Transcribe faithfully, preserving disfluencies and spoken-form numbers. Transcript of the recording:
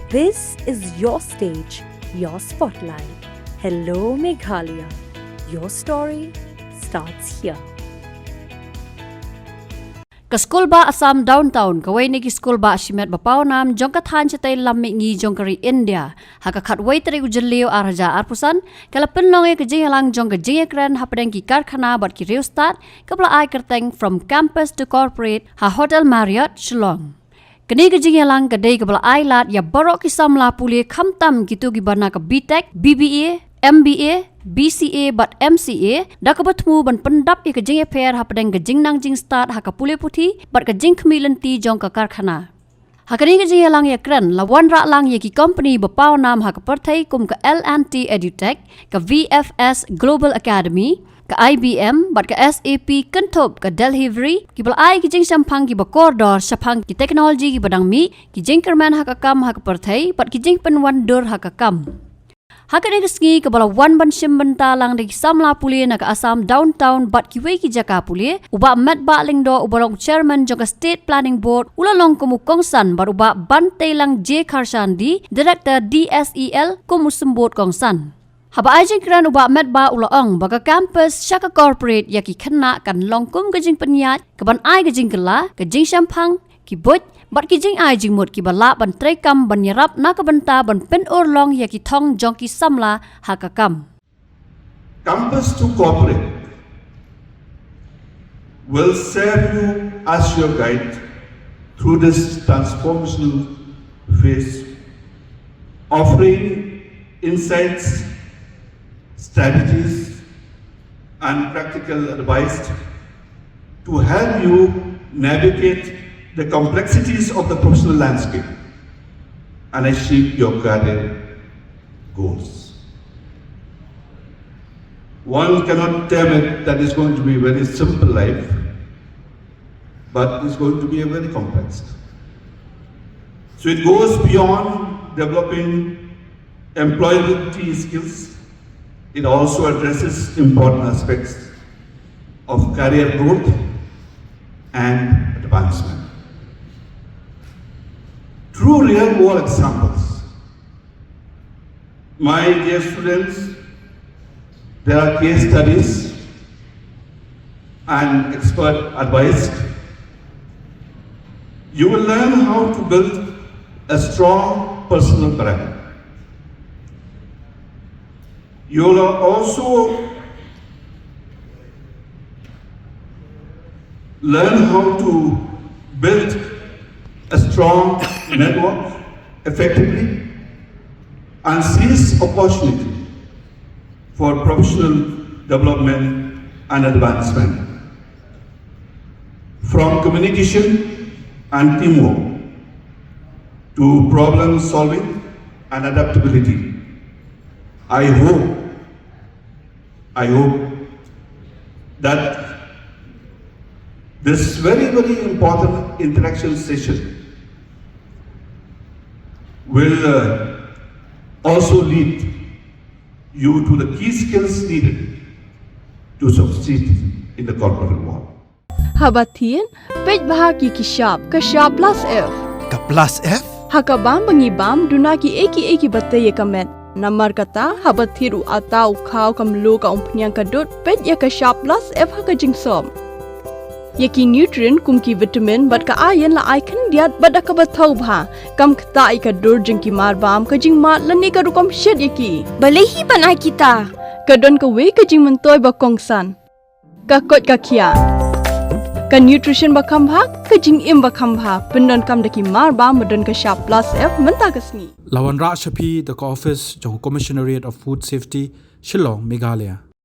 This is your stage, your spotlight. Hello Meghalaya. Your story starts here. Ka Skulbah Assam Downtown, kawei na ki skulbah shimet ba pawnam jong ka thaiñ shatei lam mihngi jong ka ri India, ha ka khatwei tarik u Jylliew ar hajar arphew san, ka la pynlong ïa ka jingïalang jong ka jingïakren hapdeng ki karkhana bad ki riewstad, kaba la ai kyrteng From Campus to Corporate, ha Hotel Marriott, Shillong. Kane ka jingïalang ka dei kaba la ai lad ïa baroh ki samla pule, khamtam kito kiba na ka B Tech, B B A, M B A, B C A bad M C A, da kaba thmu ban pyndap ïa ka jingïapher hapdeng ka jingnang jingstad ha ka pule puthi bad ka jingkhmih lynti jong ka karkhana. Ha kane ka jingïalang ïakren la wanrah lang ïa ki kompani ba pawnam ha ka pyrthei kum ka L and T Edutech, ka V F S Global Academy, ka I B M bad ka S A P, kynthup ka Delhivery, kiba la ai ki jingshemphang kiba kordor shaphang ki teknoloji kiba dang mih, ki jingkyrmen ha ka kam ha ka pyrthei bad ki jingpynwandur ha ka kam. Ha kane ka sngi kaba la wan ban shim bynta lang da ki samla pule na ka Assam Downtown bad kiwei ki jaka pule, u Bah Metbah Lyngdoh uba long u Chairman jong ka State Planning Board u la long kum u kongsan bad u Bah Bantelang J Kharshandi, Director D S E L, kum u symbud kongsan. Haba ai jingkren u Bah Metbah u la ong ba ka campus sha ka corporate ïa ki khynnah kan long kum ka jingpynïaid kaban ai ka jingkylla, ka jingshemphang, ki buit bad ki jingai jingmut kiba lah ban treikam ban ïarap na ka bynta ban pynurlong ïa ki thong jong ki samla ha ka kam. Campus to corporate will serve you as your guide through this transformational phase, offering insights, strategies, and practical advice to help you navigate the complexities of the professional landscape and achieve your career goals. One cannot term it that it's going to be a very simple life, but it's going to be a very complex. So it goes beyond developing employability skills. It also addresses important aspects of career growth and advancement. Through real world examples, my dear students, there are case studies and expert advice. You will learn how to build a strong personal brand. You will also learn how to build a strong network effectively and seize opportunity for professional development and advancement. From communication and teamwork to problem solving and adaptability, I hope, I hope that this very, very important interaction session will, uh, also lead you to the key skills needed to succeed in the corporate world. Haba thied, peit bha ki ki shap, ka shap plus F. Ka plus F? Ha ka bam ba ngi bam, duna ki ei ki ei kiba tei ïa ka met. Namar kata, haba thied u atta u khaw, ka mluh, ka umphniang, ka dud, peit ïa ka shap plus F ha ka jingsop. Ïa ki nutrient kum ki vitamin bad ka iron la ai khyndiat bad da kaba thaw bha. Kam ktah ïa ka dur jong ki mar bam, ka jingmad lane ka rukom shet ïa ki. Balei hi ban ai kita? Ka don kawei ka jingmyntoi ba kongsan. Ka koit ka khiah. Ka nutrition ba kham bha, ka jingim ba kham bha. Pyndonkam da ki mar bam ba don ka shap plus F mynta ka sngi. La wanrah sha phi da ka office jong Commissionerate of Food Safety, Shillong, Meghalaya.